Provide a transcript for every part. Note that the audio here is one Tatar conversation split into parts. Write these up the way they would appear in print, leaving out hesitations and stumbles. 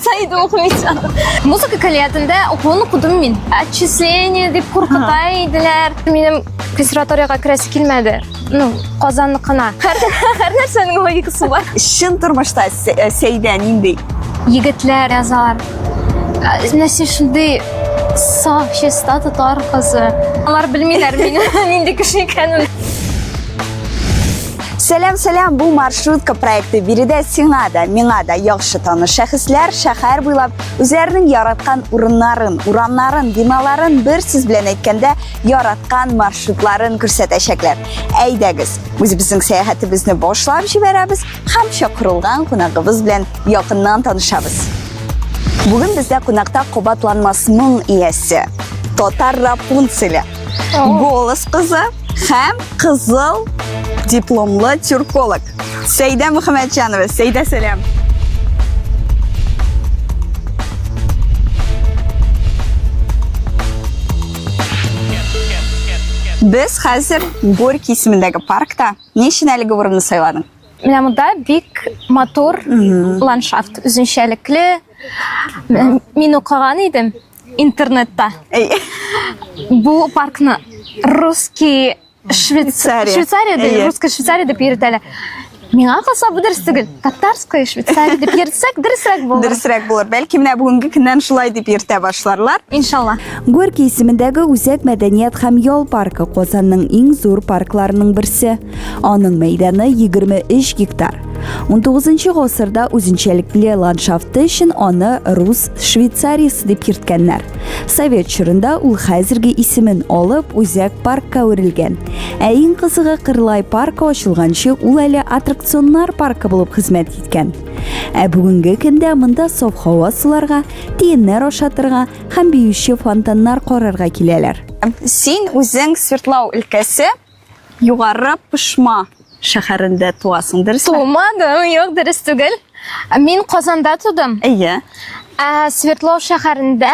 Саида укымыйча. Музыка көллиятендә укуын укыдым мин. Отчисление дип куркыта иделәр. Минем консерваториягә керәсе килмәде. Ну, Казанныкына. Һәр, һәр нәрсәнең логикасы бар. Чын тормышта Сәйдә нинди? Егетләр язалар. Менә син шундый саф, чиста татар кызы. Алар белмиләр мине нинди кеше икәнен. Сәлам, сәлам, бу маршрутка проекты. Биредә сиңа да, миңа да яхшы таныш шәхесләр шәһәр буйлап үзләренең яраткан урыннарын, урамнарын, биналарын, бер сүз белән әйткәндә, яраткан маршрутларын күрсәтәчәкләр. Әйдәгез, үзебезнең сәяхәтебезне башлап җибәрәбез һәм чакырылган кунагыбыз белән якыннан танышабыз. Бүген бездә кунакта кабатланмас моң иясе, татар Рапунцеле, голос кызы һәм кызыл дипломлы тюрколог Сәйдә Мөхәммәтҗанова. Сәйдә, сәлам. Без хәзер Горький исемендәге паркта. Ни өчен әлеге урынны сайладың? Менә монда бик матур ландшафт, үзенчәлекле. Мин укыган идем интернетта. Бу паркны русский Швейцария. Швейцария дип, русская Швейцария дип йөртәләр. Миңа калса бу дөрес түгел. Татарская Швейцария дип йөртсәк дөресрәк булыр. Дөресрәк булыр. Бәлки менә бүгенге көннән шулай дип йөртә башларлар. Иншалла. Горький исемендәге Үзәк мәдәният һәм ял паркы Казанның иң зур паркларының берсе. Аның мәйданы 23 гектар. 19 гасырда үзенчәлекле ландшафты өчен аны Рус Швейцариясе дип йөрткәннәр. Совет чорында ул хәзерге исемен алып, үзәк паркка әверелгән. Ә иң кызыгы Кырлай паркы ачылганчы ул әле аттракционнар паркы булып хезмәт иткән. Ә бүгенге көндә монда саф һава суларга, тиеннәр ашатырга һәм биюче фонтаннар карарга киләләр. Син үзең Свердлау өлкәсе Югары Пышма шәһәрендә туасың, дөресме? Тумадым, юк, дөрес түгел. Мин Казанда тудым. Әйе. Ә Свердлов шәһәрендә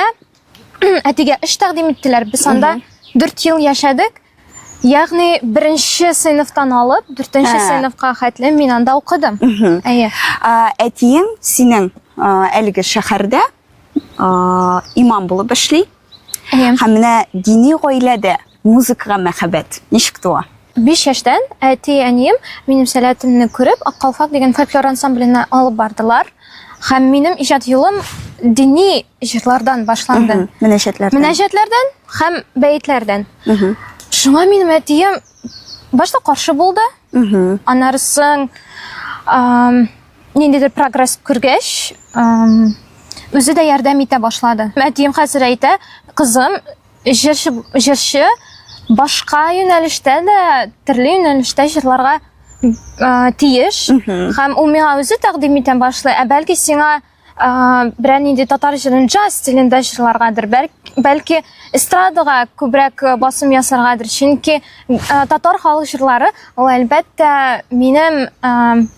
әтигә эш тәкъдим иттеләр. Без анда 4 ел яшәдек. Ягъни беренче сыйныфтан алып, дүртенче сыйныфка хәтле мин анда укыдым. Әйе. Әтиең синең әлеге шәһәрдә имам булып эшли. Һәм менә дини гаиләдә музыкага мәхәббәт ничек туа? 5 яшьтән әти-әнием минем сәләтемне күреп, Ак калфак дигән фольклор ансамбленә алып бардылар. Һәм минем иҗат юлым дини җырлардан башланды. Мөнәҗәтләрдән. Мөнәҗәтләрдән һәм бәетләрдән. Шуңа минем әтием башта каршы булды. Аннары соң ниндидер прогресс күргәч, үзе дә ярдәм итә башлады. Әтием хәзер әйтә, кызым, җырчы, җырчы башка юнәлештә дә, төрле юнәлештә җырларга тиеш. Һәм ул миңа үзе тәкъдим итә башлый. Ә бәлки сиңа берәр нинди татар җырын джаз стилендә җырларгадыр, бәлки эстрадага күбрәк басым ясаргадыр. Чөнки татар халык җырлары ул әлбәттә минем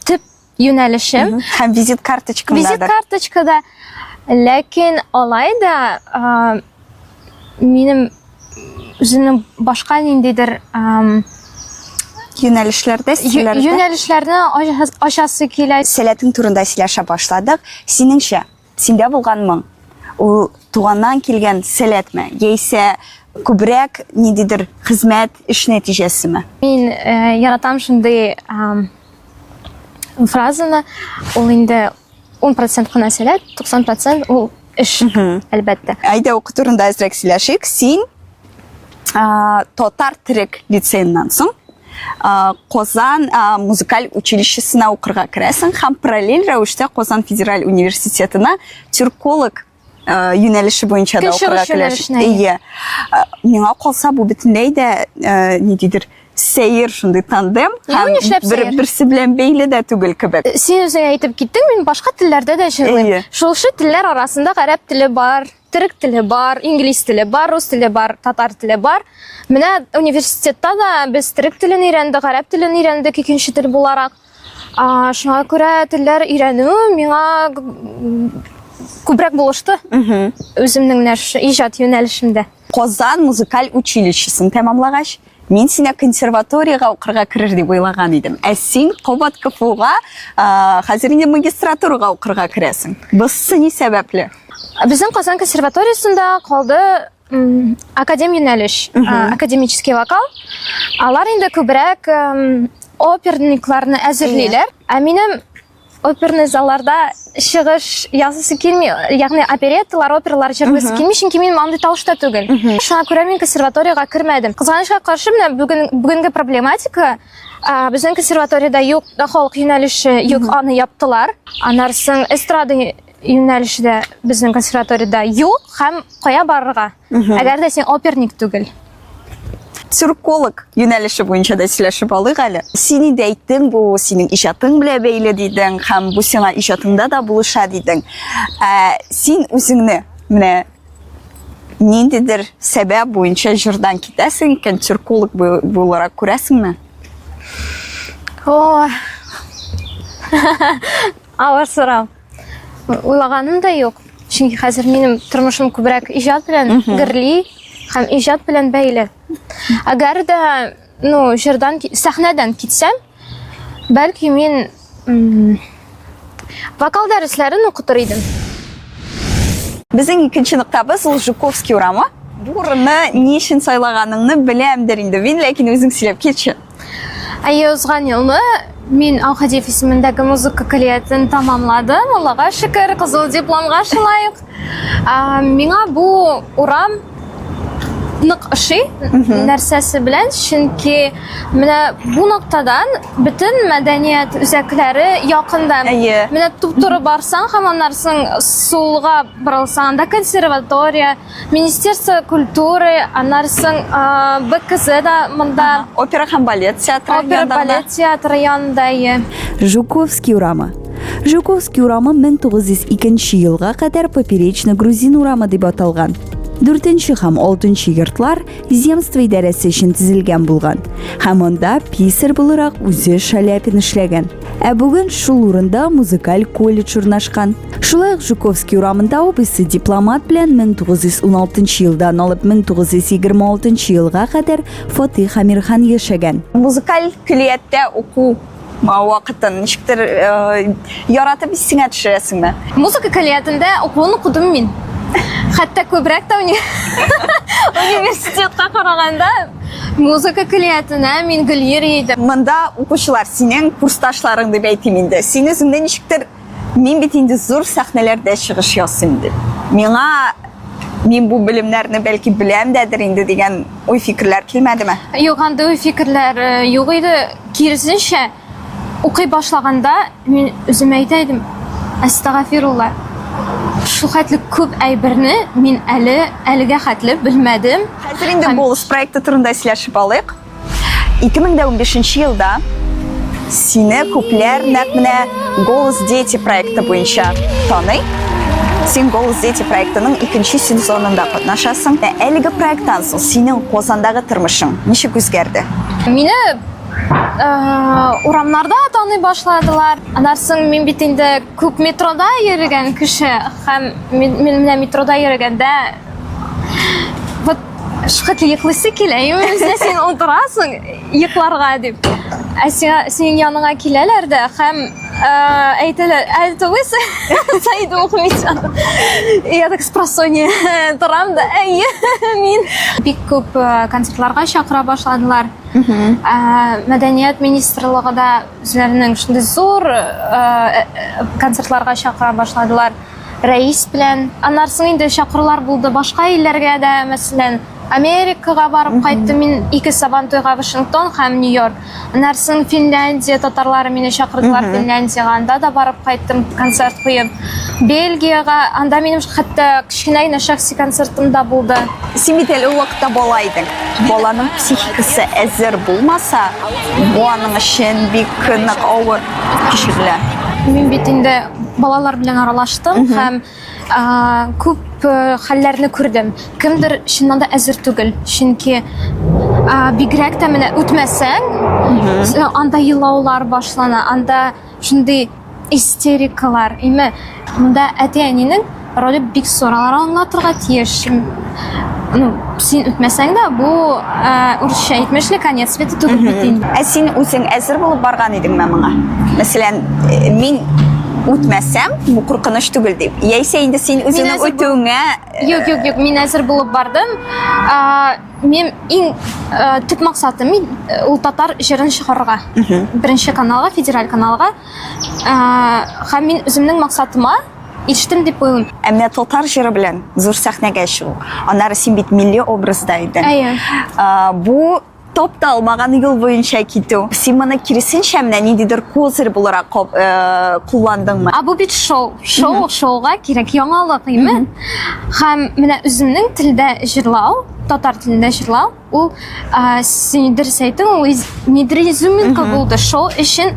төп юнәлешем. Һәм визит карточкамда. Визит карточкада. Ләкин алай да минем үземнең башка ниндидер юнәлешләрдә, стильләрдә юнәлешләрне ачасы килә. Сәләтең турында сөйләшә башладык. Синеңчә, синдә булган моң ул туганнан килгән сәләтме, яисә күбрәк ниндидер хезмәт, эш нәтиҗәсеме? Мин э, яратам шундый фразаны. Ул инде 10% кына сәләт, 90% ул эш, әлбәттә. Әйдә, уку турында әзрәк сөйләшик. Син татар төрек лицееннан соң Казан музыкаль училищесына укырга керәсең һәм параллель рәвештә Казан федераль университетына тюрколог юнәлеше буенча да укырга керәсең. Әйе. Миңа калса, бу бөтенләй дә ниндидер сәер шундый тандем һәм бер берсе белән бәйле дә түгел кебек. Син үзең әйтеп киттең, мин башка телләрдә дә җырлыйм. Шушы телләр арасында гарәп теле бар, төрек теле бар, инглиз теле бар, рус теле бар, татар теле бар. Менә университетта да без төрек телен өйрәндек, гарәп телен өйрәндек икенче тел буларак. Шуңа күрә телләр өйрәнү миңа күбрәк булышты. Үземнең менә шушы иҗат юнәлешемдә. Казан музыкаль училищесын тәмамлагач, Мин сине консерваториягә укырга керер дип уйлаган идем. Ә син кабат КФУга, хәзер инде магистратурага укырга керәсең. Бусы ни сәбәпле? Безнең Казан консерваториясендә калды академ юнәлеш, академический вокал. Алар инде күбрәк оперникларны әзерлиләр. Ә минем оперный залларда чыгыш ясыйсы килми, ягъни оперетталар, опералар җырлыйсы килми, чөнки минем андый тавышта түгел. Шуңа күрә мин консерваториягә кермәдем. Кызганычка каршы, менә бүген бүгенге проблематика, безнең консерваториядә юк халык юнәлеше, юк, аны яптылар. Аннан соң эстрада юнәлеше дә безнең консерваториядә юк һәм кая барырга? Әгәр дә син оперник түгел. Цирколог юнәлеше буенча да сөйләшеп алыйк әле. Син инде әйттең, бу синең иҗатың белән бәйле дидең, һәм бу сиңа иҗатыңда да булыша дидең. Ә син үзеңне менә ниндидер сәбәп буенча җырдан китәсең икән, цирколог буларак күрәсеңме? О! Авыр сорау. Уйлаганым да юк. Чөнки хәзер минем тормышым күбрәк иҗат белән гөрли һәм иҗат белән бәйле. Әгәр дә, ну, җырдан, сәхнәдән китсәм, бәлки мин вокал дәресләрен укытыр идем. Безнең икенче ноктабыз ул Жуковский урамы. Бу урынны ни өчен сайлаганыңны беләмдер инде мин, ләкин үзең сөйләп китче. Әйе, узган елны мин Аухадиев исемендәге музыка көллиятен тамамладым. Аллага шөкер, кызыл дипломга шулай ук. Миңа бу урам нык ошый нәрсәсе белән, чөнки менә бу ноктадан бөтен мәдәният үзәкләре якында. Әйе. Менә туп-туры барсаң һәм аннан соң сулга борылсаң, анда консерватория, Министерство культуры, аннан соң БКЗ да монда. Опера һәм балет театры Опера балет театры янында, әйе. Жуковский урамы. Жуковский урамы 1902 елга кадәр Поперечно-Грузин урамы дип аталган. Дүртенче һәм алтынчы йортлар земство идарәсе өчен төзелгән булган. Һәм анда писарь буларак үзе Шаляпин эшләгән. Ә бүген шул урында музыкаль колледж урнашкан. Шулай ук Жуковский урамында абыйсы дипломат белән 1916 елдан алып 1926 елга кадәр Фатих Әмирхан яшәгән. Музыкаль көллияттә уку вакытын ничектер э, яратып исеңә төшерәсеңме? Музыка көллиятендә укуын укыдым мин. Хәтта күбрәк тә университетка караганда музыка көллиятенә мин гел йөри идем. Монда укучылар синең курсташларың дип әйтим инде. Син үзеңне ничектер мин бит инде зур сәхнәләрдә чыгыш ясыйм дип. Миңа мин бу белемнәрне бәлки беләм дәдер инде дигән уй-фикерләр килмәдеме? Юк, андый уй-фикерләр э, юк иде. Киресенчә, укый башлаганда мин үземә әйтә идем, әстәгафирулла, шул хәтле күп әйберне мин әле әлегә хәтле белмәдем. Хәзер инде Голос проекты турында сөйләшеп алыйк. 2015 елда сине күпләр нәкъ менә Голос дети проекты буенча таный. Син Голос дети проектының икенче сезонында катнашасың. Ә әлеге проекттан соң синең Казандагы тормышың ничек үзгәрде? Мине э, урамнарда таный башладылар. Аннан соң мин бит инде күп метрода йөргән кеше һәм мин, мин менә метрода йөргәндә вот шухәтле йоклыйсы килә. И менә син утырасың йокларга дип. Ә сиңа синең яныңа киләләр дә һәм э, әйтәләр, ә это вы Саида Мухаметҗанова? Я так спросонья торам да, әйе, мин. Бик күп э, концертларга чакыра башладылар. Э, Мәдәният министрлыгы да үзләренең шундый зур концертларга чакыра башладылар. Рәис белән. Аннан соң инде чакырулар булды башка илләргә дә, мәсәлән, Америкага барып кайттым мин ике Сабантуйга Вашингтон һәм Нью-Йорк. Аннан соң Финляндия татарлары мине чакырдылар Финляндиягә, анда да барып кайттым концерт куеп. Бельгиягә, анда минем хәтта кечкенә генә шәхси концертым да булды. Син бит әле ул вакытта бала идең. Баланың психикасы әзер булмаса, бу аның өчен бик нык авыр кичерелә. Мин бит инде балалар белән аралаштым һәм күп э, хәлләрне күрдем. Кемдер чыннан да әзер түгел, чөнки бигрәк тә менә үтмәсәң, анда елаулар башлана, анда шундый истерикалар. Име, монда әти-әнинең роле бик зур, алар аңлатырга тиеш. Ну, син үтмәсәң дә, бу урысча әйтмешли конец света түгел бит инде. Ә син үзең әзер булып барган идеңме моңа? Мәсәлән, мин үтмәсәм, бу куркыныч түгел дип. Яисә инде син үзеңнең үтүеңә Юк, юк, юк, мин әзер булып бардым. Мин иң төп максатым ул татар җырын чыгарырга. Беренче каналга, федераль каналга. Һәм мин үземнең максатыма ирештем дип уйлыйм. Ә менә татар җыры белән зур сәхнәгә чыгу. Аннары син бит милли образда идең. Әйе. Бу тапталмаган юл буенча китү. Син моны киресенчә менә ниндидер козырь буларак кулландыңмы? Ә бу бит шоу. Шоу, шоуга кирәк яңалык, име? Һәм менә үземнең телдә җырлау, татар телендә җырлау, ул син дөрес әйттең, ул нидер изюминка булды. Шоу өчен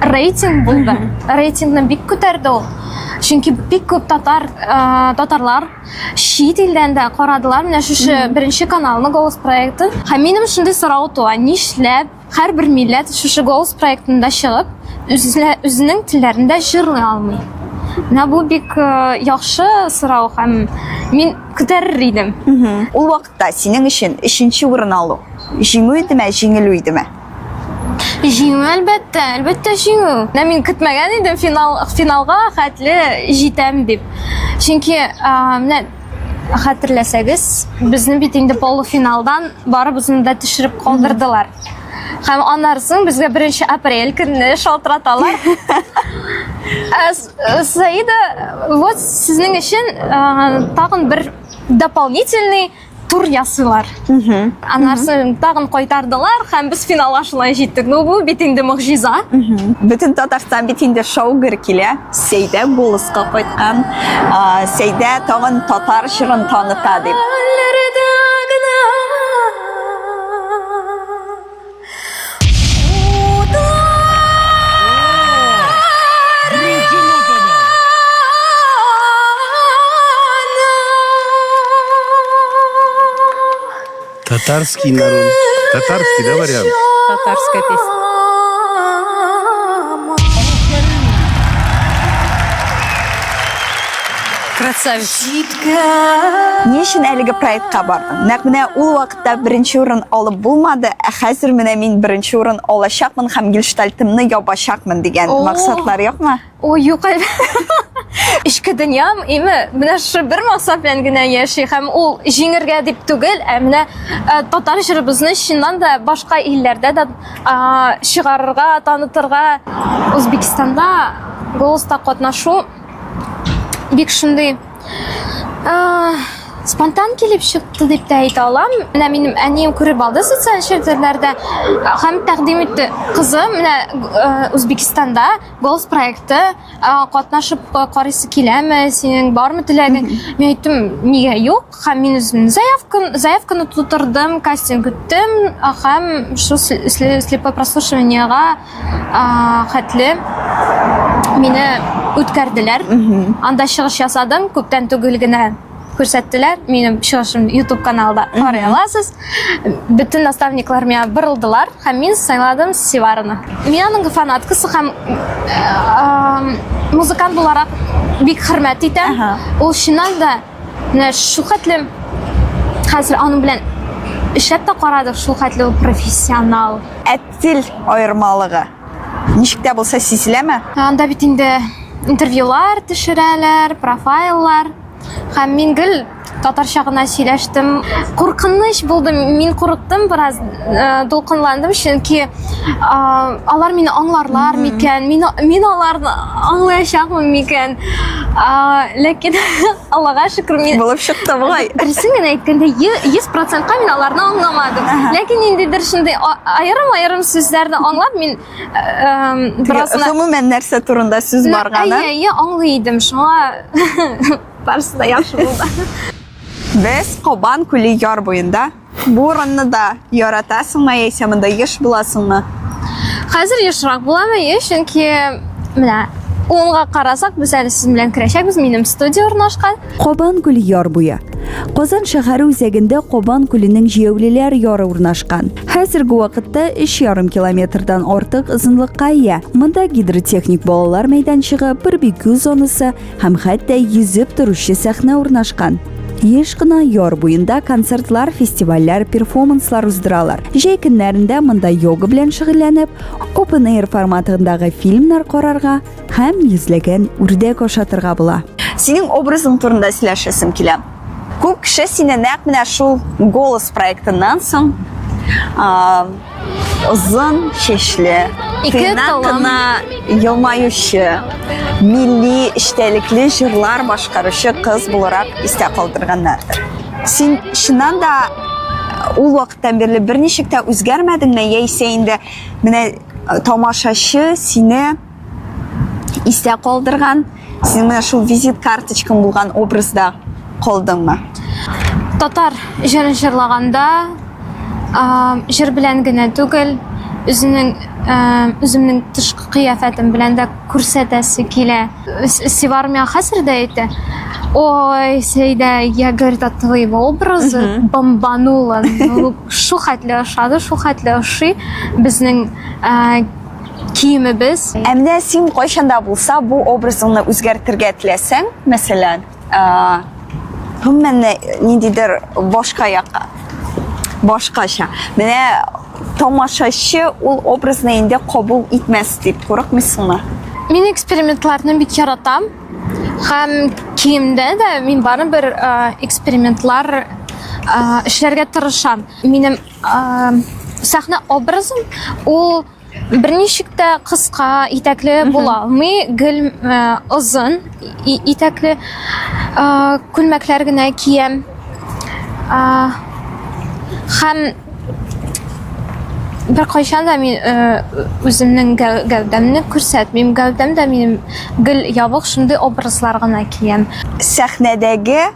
рейтинг булды. Рейтингны бик күтәрде ул. Чөнки бик күп татар, татарлар чит илдән дә карадылар менә шушы беренче каналны Голос проектын. Һәм минем шундый сорау туа, нишләп һәрбер милләт шушы Голос проектында чыгып, үзенең телләрендә җырлый алмый? Менә бу бик яхшы сорау һәм мин күтәрер идем. Ул вакытта синең өчен өченче урын алу җиңү идеме, җиңелү идеме? Җиңү, әлбәттә, әлбәттә җиңү. Менә мин көтмәгән идем финал, финалга хәтле җитәм дип. Чөнки менә хәтерләсәгез, безне бит инде полуфиналдан барыбызны да төшереп калдырдылар. Һәм аннан соң безгә 1 апрель көнне шалтыраталар. Саида, вот сезнең өчен тагын бер дополнительный тур ясыйлар. Аннан соң тагын кайтардылар һәм без финалга шулай җиттек. Ну, бу бит инде могҗиза. Бөтен Татарстан бит инде шау-гөр килә. Сәйдә Голоска кайткан. Сәйдә тагын татар җырын таныта дип. Татарский народ. Татарский, да, вариант? Татарская песня. Красавица. Ни өчен әлеге проектка бардың? Нәкъ менә ул вакытта беренче урын алып булмады, ә хәзер менә мин беренче урын алачакмын һәм гештальтымны ябачакмын дигән максатлар юкмы? Ой, юк. Эчке дөньям име менә шушы бер максат белән генә яши һәм ул җиңергә дип түгел, ә менә татар җырыбызны чыннан да башка илләрдә дә чыгарырга, танытырга. Узбекистанда Голоста катнашу бик шундый спонтан килеп чыкты дип тә әйтә алам. Менә минем әнием күреп алды социаль челтәрләрдә һәм тәкъдим итте. Кызым, менә Узбекистанда Голос проекты катнашып карыйсы киләме, синең бармы теләгең? Мин әйттем, нигә юк? Һәм мин үзем заявканы тутырдым, кастинг үттем һәм шул слепое прослушиваниега хәтле мине үткәрделәр. Анда чыгыш ясадым, күптән түгел генә күрсәттеләр. Минем чыгышым YouTube каналда карый аласыз. Бөтен наставниклар миңа борылдылар һәм мин сайладым Сиварны. Мин аның фанаткасы һәм музыкант буларак бик хөрмәт итәм. Ул чыннан да менә шул хәтле хәзер аның белән эшләп тә карадык, шул хәтле ул профессионал. Ә тел аермалыгы ничек тә булса сизеләме? Анда бит инде интервьюлар төшерәләр, профайллар. Һәм мин гел татарча гына сөйләштем. Куркыныч булды, мин курыктым бераз, дулкынландым, чөнки алар мине аңларлар микән, мин, мин аларны аңлаячакмын микән. Ләкин Аллага шөкер, мин Булып чыкты бугай. Дөресен генә әйткәндә, 100%-ка мин аларны аңламадым. Ләкин ниндидер шундый аерым-аерым сүзләрне аңлап, мин бераз гына Гомумән нәрсә турында сүз барганы? Әйе, әйе, аңлый идем. Шуңа барысы да яхшы булды. Без Кабан күле яр буенда. Бу урынны да яратасыңмы, яисә монда еш буласыңмы? Хәзер ешрак булам, әйе, чөнки менә уңга карасак, без әле сезнең белән керәчәкбез, минем студия урнашкан. Кабан күле яр буе. Казан шәһәре үзәгендә Кабан күленең җәяүлеләр яры урнашкан. Хәзерге вакытта 3,5 километрдан артык озынлыкка ия. Монда гидротехник балалар мәйданчыгы, барбекю зонасы һәм хәтта йөзеп торучы сәхнә урнашкан. Еш кына яр буенда концертлар, фестивальләр, перформанслар уздыралар. Җәй көннәрендә монда йога белән шөгыльләнеп, open air форматындагы фильмнар карарга һәм йөзләгән үрдәк ашатырга була. Синең образың турында сөйләшәсем килә. Күп кеше сине нәкъ менә шул Голос проектыннан соң озын чәчле, тыйнак кына елмаючы, милли эчтәлекле җырлар башкаручы кыз буларак истә калдырганнардыр. Син чыннан да ул вакыттан бирле берничек тә үзгәрмәдеңме, яисә инде менә тамашачы сине истә калдырган, синең менә шул визит карточкаң булган образда калдыңмы? Татар җырын җырлаганда, җыр белән генә түгел, үзенең үземнең тышкы кыяфәтем белән дә күрсәтәсе килә. Сивар миңа хәзер дә әйтә, Ой, Сәйдә, я, говорит, от твоего образа бомбанула. Ну, шу хәтле ошады, шу хәтле ошый безнең киемебез. Ә менә син кайчан да булса бу образыңны үзгәртергә теләсәң, мәсәлән, гомумән ниндидер башка якка, башкача. Менә тамашачы ул образны инде кабул итмәс дип курыкмыйсыңмы? Мин экспериментларны бик яратам. Һәм киемдә дә мин барыбер экспериментлар эшләргә тырышам. Минем сәхнә образым ул берничек тә кыска итәкле була алмый, гел озын итәкле күлмәкләр генә киям. Һәм беркайчан да мин үземнең гәүдәмне күрсәтмим. Гәүдәм дә минем гел ябык, шундый образлар гына киям. Сәхнәдәге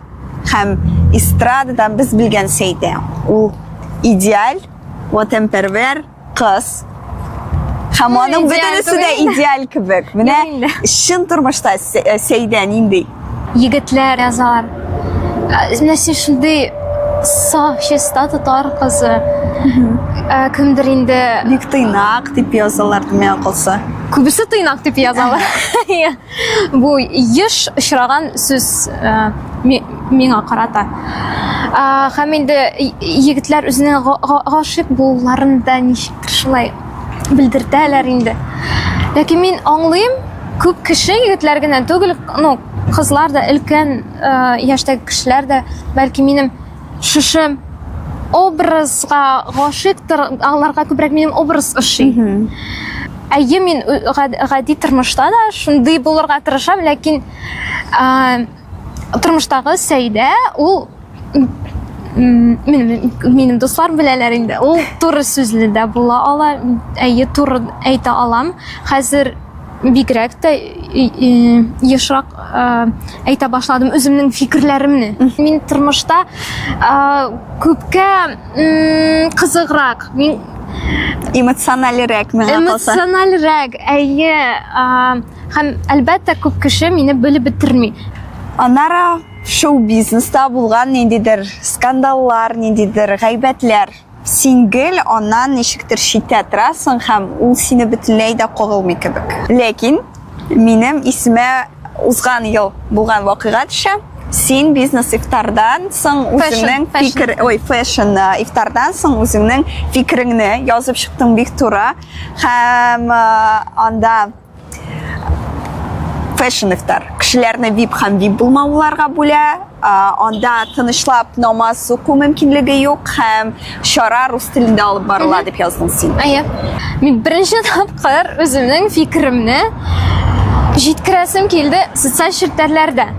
һәм эстрададан без белгән Сәйдә ул идеаль, ватанпәрвәр кыз. Һәм аның бөтенесе дә идеаль кебек. Менә чын тормышта э, Сәйдә нинди? Егетләр язалар. Э, менә син шундый саф, чиста татар кызы. Э, кемдер инде бик тыйнак дип язалар миңа калса. Күбесе тыйнак дип язалар. Бу еш очраган сүз миңа карата. Һәм инде егетләр үзенең гашыйк булуларын да ничектер шулай белдертәләр инде. Ләкин мин аңлыйм, күп кеше, егетләр генә түгел, ну, кызлар да, өлкән яшьтәге кешеләр дә, бәлки минем шушы образга гашыйктыр, аларга күбрәк минем образ ошый. Әйе, мин гади тормышта да шундый булырга тырышам, ләкин тормыштагы Сәйдә ул минем, минем дуслар беләләр инде. Ул туры сүзле дә була ала, әйе, туры әйтә алам. Хәзер бигрәк тә ешрак әйтә башладым үземнең фикерләремне. Мин тормышта күпкә кызыграк. Мин эмоциональрәк миңа калса. Эмоциональрәк, әйе. Һәм әлбәттә күп кеше мине белеп бетерми. Аннары шоу-бизнеста булган ниндидер скандаллар, ниндидер гайбәтләр. Син гел аннан ничектер читтә торасың һәм ул сине бөтенләй дә кагылмый кебек. Ләкин минем исемә узган ел булган вакыйга төшә. Син бизнес ифтардан соң үзеңнең фикер, ой, фэшн э, ифтардан соң үзеңнең фикереңне язып чыктың бик туры һәм э, анда фэшн ифтар кешеләрне вип һәм вип булмауларга бүлә анда тынычлап намаз уку мөмкинлеге юк һәм чара рус телендә алып барыла дип яздың син. Әйе. Мин беренче тапкыр үземнең фикеремне җиткерәсем килде социаль челтәрләрдә.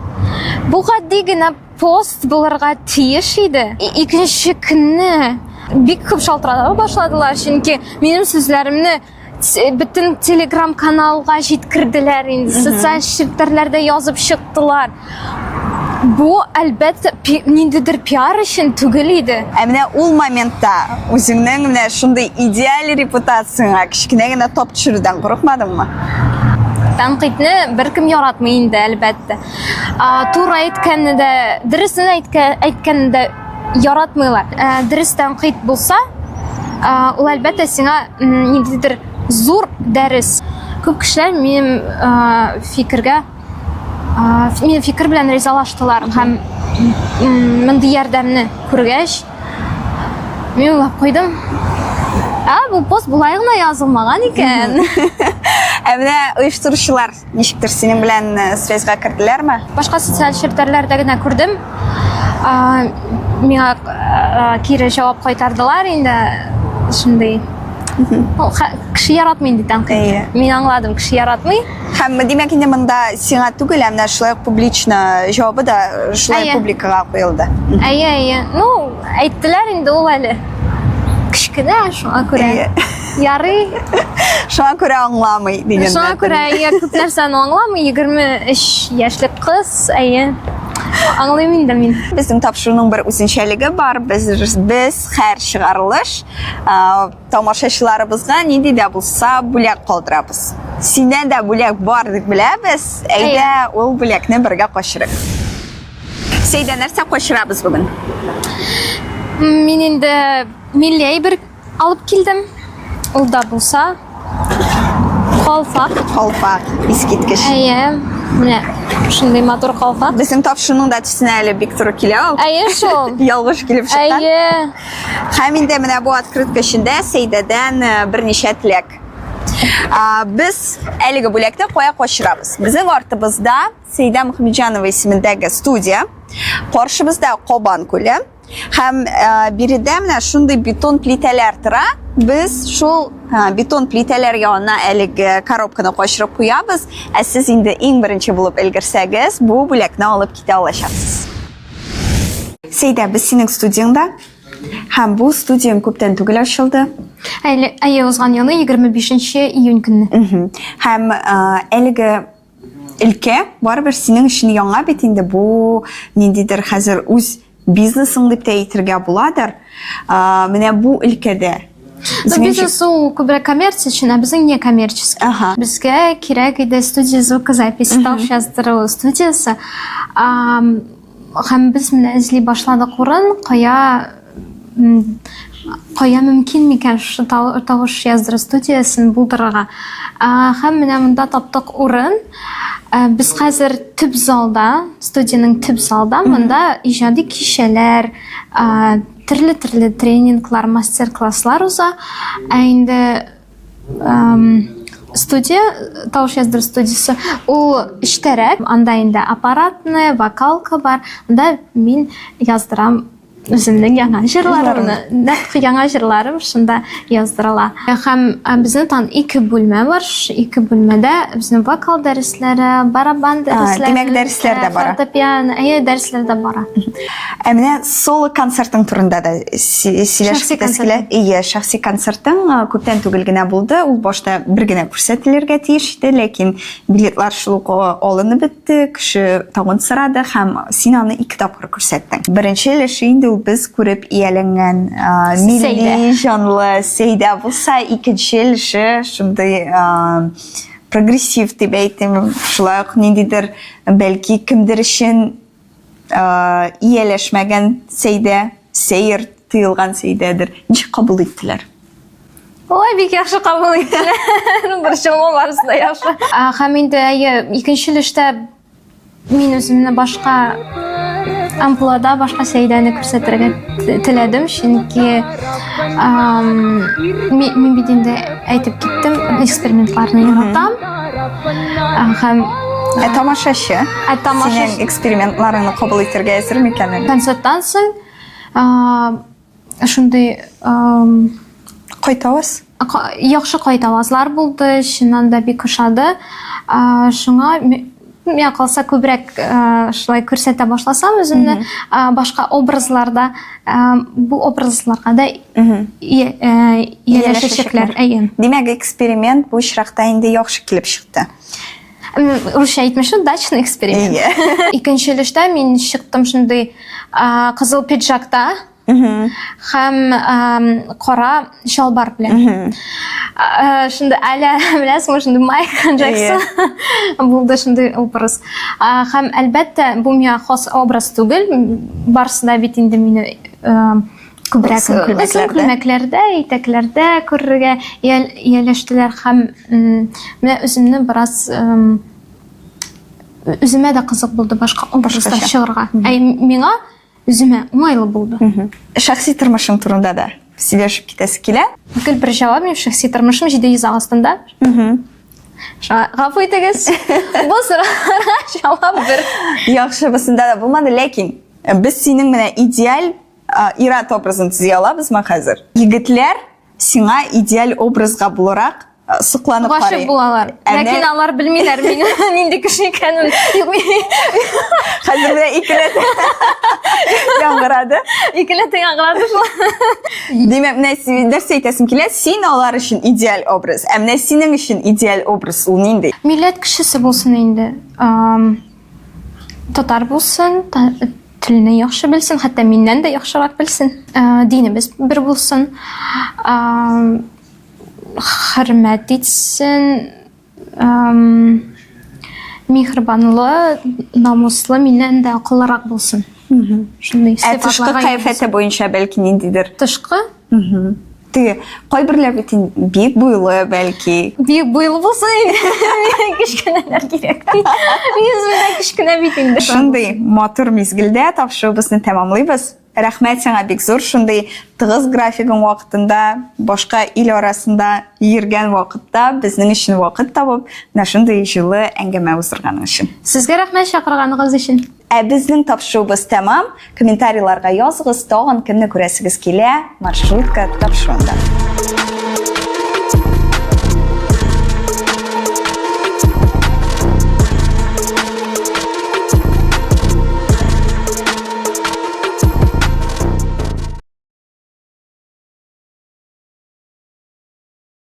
Бу гади генә пост булырга тиеш иде. Икенче көнне бик күп шалтырата башладылар, чөнки минем сүзләремне бөтен телеграм каналга җиткерделәр инде, социаль челтәрләрдә язып чыктылар. Бу, әлбәттә, ниндидер пиар өчен түгел иде. Ә менә ул моментта үзеңнең менә шундый идеаль репутацияңа кечкенә генә тап төшерүдән курыкмадыңмы? Тәнкыйтьне беркем яратмый инде, әлбәттә. Туры әйткәнне дә, дөресен әйткәнне дә яратмыйлар. Ә, дөрес тәнкыйть булса, ул әлбәттә сиңа ниндидер зур дәрес. Күп кешеләр минем фикергә, минем фикер белән ризалаштылар һәм Мондый ярдәмне күргәч, мин уйлап куйдым. Ә, бу пост болай гына язылмаган икән. Ә менә оештыручылар ничектер синең белән э, связьга керделәрме? Башка социаль челтәрләрдә генә күрдем. Миңа кире җавап кайтардылар инде шундый. Кеше яратмый инде тәнкыйть. Мин аңладым, кеше яратмый. Һәм димәк инде монда сиңа түгел, ә менә шулай ук публично җавабы да шулай публикага куелды. Әйе, әйе. Ну, әйттеләр инде ул әле. Кечкенә, шуңа күрә. Ярый. Шуңа күрә аңламый дигән. Шуңа күрә әйе, күп нәрсәне аңламый. 23 яшьлек кыз, әйе. Аңлыйм инде мин. Безнең тапшыруның бер үзенчәлеге бар. Без без һәр чыгарылыш тамашачыларыбызга нинди дә булса бүләк калдырабыз. Синнән дә бүләк бар дип беләбез. Әйдә, ул бүләкне бергә качырыйк. Сәйдә, нәрсә качырабыз бүген? Мин инде милли әйбер алып килдем. Ул да булса калфак. Калфак, искиткеч. Әйе, менә шундый матур калфак. Безнең тапшыруның да төсенә әле бик туры килә ул. Әйе шул. Ялгыш килеп чыккан. Әйе. Һәм инде менә бу открытка эчендә Сәйдәдән э, берничә теләк. Без әлеге бүләкне кая качырабыз? Безнең артыбызда Сәйдә Мөхәммәтҗанова исемендәге студия, каршыбызда Кабан күле. Һәм э, биредә менә шундый бетон плитәләр тора. Без шул э, бетон плитәләр янына әлеге коробканы качырып куябыз. Ә сез инде иң беренче булып өлгерсәгез, бу бүләкне алып китә алачаксыз. Сәйдә, без синең студияңдә. Һәм бу студияң күптән түгел ачылды. Әле әйе, узган елны 25 июнь көнне. Һәм әлеге өлкә барыбер синең өчен яңа бит инде бу ниндидер хәзер үз бизнесың дип тә әйтергә буладыр. Менә бу өлкәдә Ну, бизнес ул күбрәк коммерция өчен, ә безнең не коммерческий. Ага. Безгә кирәк иде студия звукозаписи, тавыш яздыру студиясе. Һәм без менә эзли башладык урын, кая кая мөмкин микән шушы тавыш яздыру студиясен булдырырга. Һәм менә монда таптык урын. Без хәзер төп залда, студиянең төп залда, монда иҗади кичәләр, төрле-төрле тренинглар, мастер-класслар уза. Ә инде студия, тавыш яздыру студиясе, ул эчтәрәк, анда инде аппаратная, вокалка бар, анда мин яздырам үземнең яңа җырларымны. Нәкъ яңа җырларым шунда яздырыла. Һәм безнең тагын ике бүлмә бар. Ике бүлмәдә безнең вокал дәресләре, барабан дәресләре. Димәк, дәресләр дә бара. Фортепиано, әйе, дәресләр дә бара. Ә менә соло концертың турында да сөйләшеп китәсе килә. Ие, шәхси концертың күптән түгел генә булды. Ул башта бер генә күрсәтелергә тиеш иде, ләкин билетлар шул ук алынып бетте, кеше тагын сорады һәм син аны ике тапкыр күрсәттең. Беренче өлеше инде ул без күреп ияләнгән милли җанлы Сәйдә булса, икенче өлеше шундый прогрессив дип әйтим, шулай ук ниндидер бәлки кемдер өчен ияләшмәгән Сәйдә, сәер тоелган Сәйдәдер. Ничек кабул иттеләр? Ой, бик яхшы кабул иттеләр. Борчылма, барысы да яхшы. Һәм инде әйе, икенче өлештә мин үземне башка амплуада, башка Сәйдәне күрсәтергә теләдем, чөнки мин бит инде әйтеп киттем, экспериментларны яратам. Һәм Ә тамашачы? Ә тамашачы синең экспериментларыңны кабул итәргә әзер микән әле? Концерттан соң шундый кайтаваз? Яхшы кайтавазлар булды, чыннан да бик ошады. Шуңа миңа калса күбрәк шулай күрсәтә башласам үземне башка образларда, бу образларга да ияләшәчәкләр. Әйе. Димәк, эксперимент бу очракта инде яхшы килеп чыкты. Русча әйтмешли, удачный эксперимент. Икенче өлештә мин чыктым шундый кызыл пиджакта һәм кара чалбар белән. Шундый аля, беләсеңме, шундый Майкл Джексон булды шундый образ. Һәм әлбәттә, бу миңа хас образ түгел. Барысы да бит инде мине күбрәк озын күлмәкләрдә, итәкләрдә күрергә ияләштеләр һәм менә үземне бераз Үземә дә кызык булды башка образда чыгарга. Ә миңа үземә уңайлы булды. Шәхси тормышың турында да сөйләшеп китәсе килә. Гел бер җавап, минем шәхси тормышым 700 астында. Шуңа гафу итегез. Бу сорауга җавап бер. Яхшы, бусында да булмады, ләкин без синең менә идеаль ир-ат образын төзи алабызмы хәзер? Егетләр сиңа идеаль образга буларак э, сокланып Гашыйк карый. булалар. Ә менә Ләкин алар белмиләр минем нинди кеше икәнен. Юк, Хәзер менә икеләтә яңгырады. Икеләтә яңгырады шул. Димәк, менә нәрсә әйтәсем килә, син алар өчен идеаль образ. Ә менә синең өчен идеаль образ ул нинди? Милләт кешесе булсын инде. Татар булсын, телне яхшы белсен, хәтта миннән дә яхшырак белсен. Э, динебез бер булсын. Хөрмәт итсен. Миһербанлы, намуслы, миннән дә акыллырак булсын. Шундый Ә тышкы кыяфәте буенча бәлки ниндидер? Тышкы? Теге кайберләр бит инде бик буйлы бәлки. Бик буйлы булсын инде. Миңа кечкенәләр кирәк. Мин үзем дә кечкенә бит инде. Шундый матур мизгелдә тапшыруыбызны тәмамлыйбыз. Рәхмәт сиңа бик зур, шундый тыгыз графигың вакытында, башка ил арасында йөргән вакытта безнең өчен вакыт табып, менә шундый җылы әңгәмә уздырганың өчен. Сезгә рәхмәт чакырганыгыз өчен. Ә безнең тапшыруыбыз тәмам. Комментарийларга языгыз, тагын кемне күрәсегез килә маршрутка тапшыруында.